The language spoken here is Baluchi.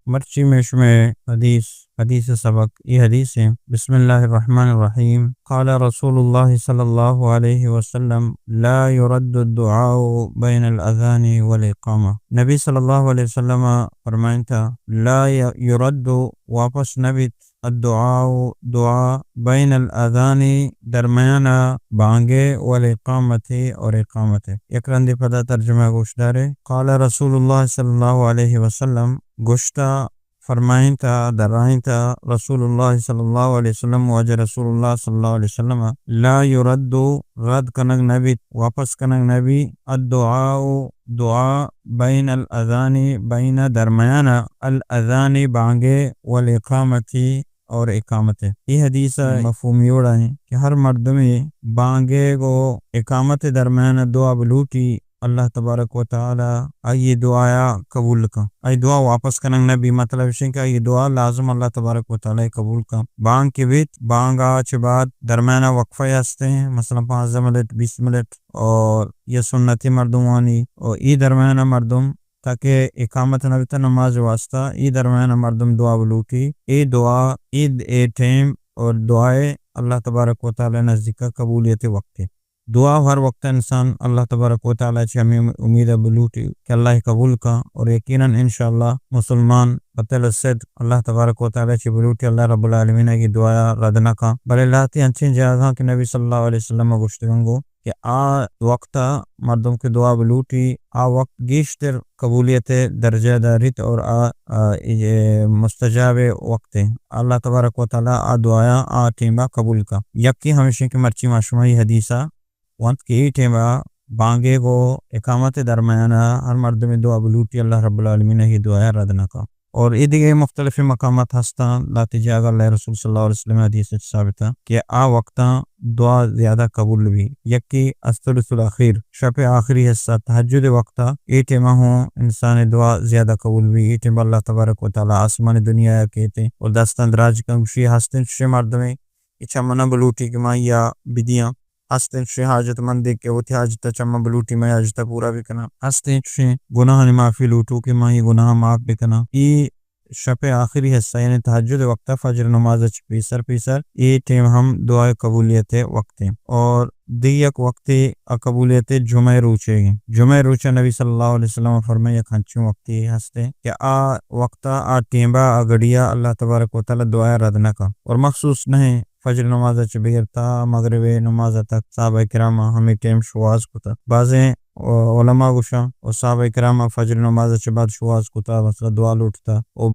مرچی میں شمے حدیث، حدیث سبق، اے حدیث ہیں۔ بسم اللہ الرحمن الرحیم۔ قال رسول اللہ صلی اللہ علیہ وسلم، لا يرد الدعاء بين الأذان والإقامة۔ نبی صلی اللہ علیہ وسلم فرمائنتا، لا ي-، يرد، واپس نبیت، الدعاء، دعا، بين الأذان، درمیان بانگے، والإقامة، اور اقامت۔ یک رندی پدا ترجمہ گوش دارے۔ قال رسول اللہ صلی اللہ علیہ وسلم، گوشتا، فرمائنتا، درائنتا رسول اللہ صلی اللہ علیہ وسلم، واجہ رسول اللہ صلی اللہ علیہ وسلم، لا يرد، رد کنگ نبیت، واپس کنگ نبی، الدعاء، دعا، بين الأذان، بین، درمیان، الأذان، بانگے، والإقامة، اور اقامت۔ اے حدیث ء مفہوم اے وڑا ہیں کہ ہر مردمے بانگے گو اقامت درمیان دعا بلوٹی، اللہ تبارک و تعالی آئی دعایا قبول کن۔ آئی دعا واپس کنگ نہ بی، مطلب اش کہ آئی دعا لازم اللہ تبارک و تعالی قبول کن۔ بانگ کہ بیت، بانگا چہ بعد درمیانا وقفہ ہستیں، مثلاً پانزدہ منٹ، بیست منٹ، اور یا سنتی مردمانی، اور ای درمیانا مردم تاکہ اقامت نہ بیت نماز واسطہ، ای درمیانا مردم دعا بلوٹی۔ ای دعا، ای، ای ٹیم اور دعائے اللہ تبارک و تعالی نزدیکا قبولیت وقت۔ دعا ہر وقت انسان اللہ تبارک و تعالی چہ ہمیں امید بلوٹی کہ اللہ قبول کا، اور یقیناً انشاءاللہ مسلمان بطل الصدق اللہ تبارک و تعالی چہ بلوٹی، اللہ رب العالمین کی دعایا رد نہ کا۔ بلے لہتی انچیں جاگہاں کہ نبی صلی اللہ علیہ وسلم گوشتگنگو کہ آ وقتا مردم کہ دعا بلوٹی، آ وقت گیشتر قبولیت درجہ داریت اور آ، آ، اے مستجاب وقت ہے۔ اللہ تبارک و تعالی آ دعایا آ ٹیما قبول کا۔ یکی ہمیشیں کہ مرچی ما شما ای حدیثا وانت کہ ای ٹیما بانگے گو اقامت درمیانا ہر مردم دعا بلوٹی، اللہ رب العالمین ہی دعایا رد نہ کا۔ اور اے دگہ مختلف مقامات ہستاں، لہتے جاگہ اللہ رسول صلی اللہ علیہ وسلم حدیث وچ ثابت ہے کہ آ وقتاں دعا زیادہ قبول بی۔ یکی الثلث الاخیر، شپ آخری حصہ، تہجد وقتا، اے ٹیما ہوں انسان دعا زیادہ قبول بی۔ اے ٹیم اللہ تبارک و تعالی آسمان دنیا کیتے اور دستاں دراج کن، گوشی ہستیں چشیں مردمے کہ چمنا بلوٹی کہ ما یا بدیاں۔ ہستیں چشیں حاجت مندے کہ وتی حاجت چماں بلوٹی، مئے حاجت پورا بکناں۔ ہستیں چشیں گناہانی معافی لوٹو کہ ما یہ گناہ معاف بکناں۔ ای شپ آخری حصہ یعنی تہجد وقت فجر نماز چ پیسر پیسر ای ٹیم ہم دعائے قبولیت وقت ہیں۔ اور دی یک وقت قبولیت جمعہ روچے گی۔ جمعہ روچہ نبی صلی اللہ علیہ وسلم فرمائے یک ہنچیں وقتی ہستے کہ آ وقتا، آ ٹیمبا، آ گڑیا اللہ تبارک و تعالی دعائے رد نہ کا۔ اور مخصوص نہیں فجر نماز چہ بگر تا مغرب نماز تک صحابہ کرام ہمیں ٹیم شواز کتا۔ بازیں علماء گوشاں و صحابہ کرام فجر نماز چہ بعد شواز کتا، مثلا دعا لوٹتا۔ و